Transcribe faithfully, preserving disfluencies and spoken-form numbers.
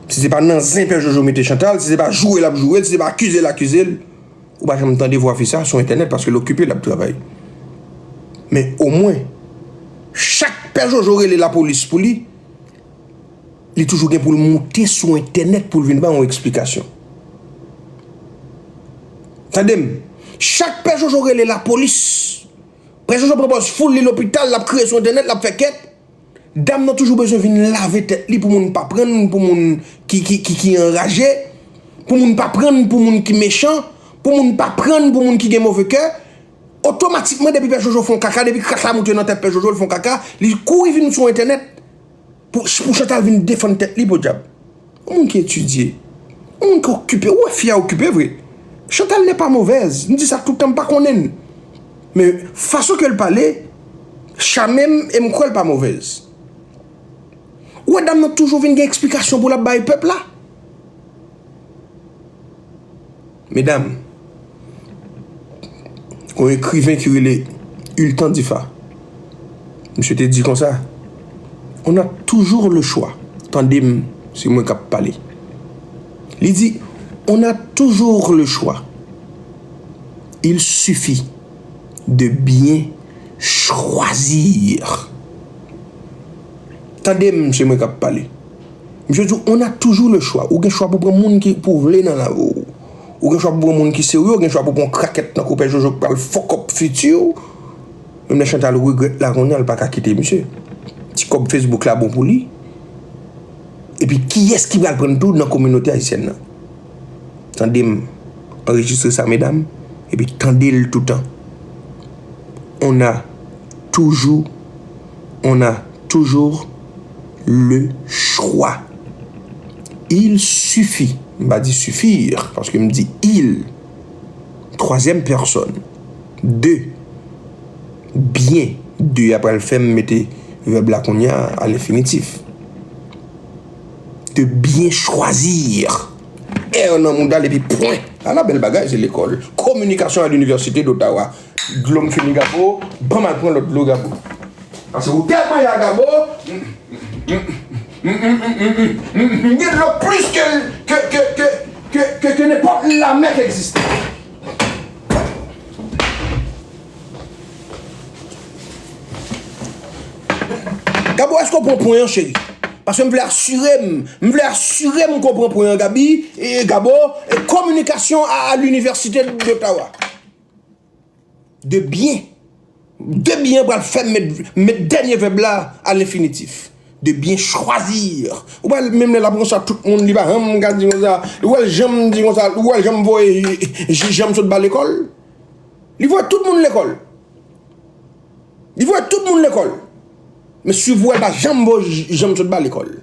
Si se pa nan zen Pè Jojo mete Chantal, si se pa joure l ap joure l, si se pa akize l akize l, ou pa janm tande vwa fi sa sou entènèt paske l okipe, l ap travay. Men omwen, chak Pè Jojo rele lapolis pou li, li toujou gen pou l moute sou entènèt pou l vin ba yon eksplikasyon. Tande m, chak Pè Jojo rele lapolis, Pè Jojo pran pòz foul li lopital, l ap kriye sou entènèt, l ap fè kèt. Dam nan toujou bezwen vin lave tèt li pou moun pa prann pou moun ki, ki, ki, ki anraje, pou moun pa prann pou moun ki mechan, pou moun pa prann pou moun ki gen move kè. Otomatikman, depi Pè Jojo fè yon kaka, depi krak la moute nan tèt Pè Jojo, l fè yon kaka, li kouri vin sou entènèt pou, pou Chantal vin defann tèt li, podyab. Yon moun ki etidye, yon moun ki okipe, ou wè fi a okipe vre. Chantal n'est pas mauvaise, m di sa tout tan, m pa konnen l. Men fason ke l pale, chame m e m kwè l pa movèz. Ou wè dam nan toujou vin gen eksplikasyon pou l ap bay pèp la. Medam, yon ekriven ki rele Ultan Difa, misye te di konsa, on a toujours le choix. Tande m, se mwen k ap pale. Li di, on a toujours le choix. Il suffit de bien choisir. Tande m, se mwen k ap pale. Misye di, on a toujours le choix. Ou gen chwa pou pran moun ki pou vle nan lavi w. Ou gen chwa pou pran moun ki serye, ou gen chwa pou pran krakèt tankou Pè Jojo k pral fuck up fiti w. Menm lè Chantal regrèt la kounye a, l pa ka kite misye. Ti kòb Facebook la bon pou li. Epi kiyès ki pral prann tou nan kominote ayisyèn nan? Tande m, anrejistre sa, medam, epi tande l toutan. On a toujours, on a toujours le choix. Il suffit, m pa di suffire, paske m di il, twazyèm pèsòn, de, byen, de a pral fè m mete vèb la kounye a a lenfinitif. De bien choisir. R nan mouda l epi pwen. Ala bèl bagay, se lekòl. Communication à l'Université d'Ottawa. Dlo m fini, Gabo. Ban m al pran lòt dlo, Gabo. Paske ou tèlman ya, Gabo. M gen dlo plis ke, ke, ke, ke, ke, ke, ke nenpòt lamè k egziste. Gabo, èske w pran pwen an, cheri? Paske m vle asire m, m vle asire m ke w pran pwen an, Gabi, e Gabo, e communication à, à l'Université d'Ottawa. De bien. De bien pral fè m met, met dènye vèb la a lenfinitif. De bien choisir. Ou pral, menm lè l ap konsa, tout moun, li pa janm ka di konsa. Ou wè l janm di konsa, ou wè l janm voye j-, j-, janm sot ba lekòl. Li voye tout moun lekòl. Li voye tout moun lekòl. Men si w wè l pa janm voye j-, janm sot ba lekòl.